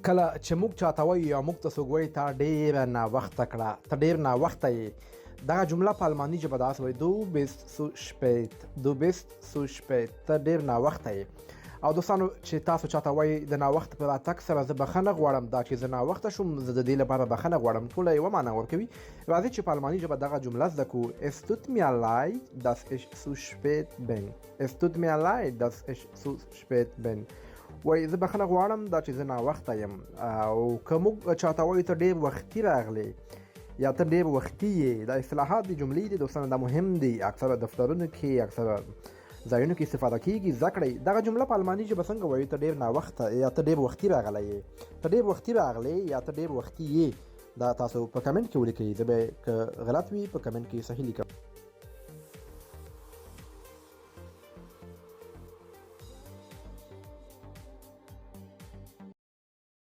کله چې موږ چاته وایو یا موږ ته څوک وایي تا ډېره ناوخته کړه، ته ډېر ناوخته یې، دغه جمله په الماني ژبه داسې وایي: du bist zu spät، du bist zu spät، ته ډېر ناوخته یې. او دوستانو، چې تاسو چاته وایي د ناوخته په راتګ سره زه بخښنه غواړم، دا چې زه ناوخته شوم زه د دې لپاره بخښنه غواړم، ټوله یوه معنا ورکوي. راځئ چې په الماني ژبه دغه جمله زده کړو: Es tut mir leid, dass ich zu spät bin. Es tut mir leid, dass ich zu spät bin. وایي زه بخښنه غواړم دا چې زه ناوخته یم. او که موږ چاته وایو ته ډېر وختي راغلې یا ته ډېر وختي یې، دا اصطلاحات دي، جملې دي دوستانو، دا مهم دي، اکثره دفترونو کې، اکثره ځایونو کې استفاده کیږي، زده کړئ. دغه جمله په الماني ژبه څنګه وایو؟ ته ډېر ناوخته یا ته ډېر وختي راغلی یې، ته ډېر وختي راغلې یا ته ډېر وختي یې. دا تاسو په کمنټ کې ولیکئ، زه به که غلط وي په کمنټ کې صحیح لیکم.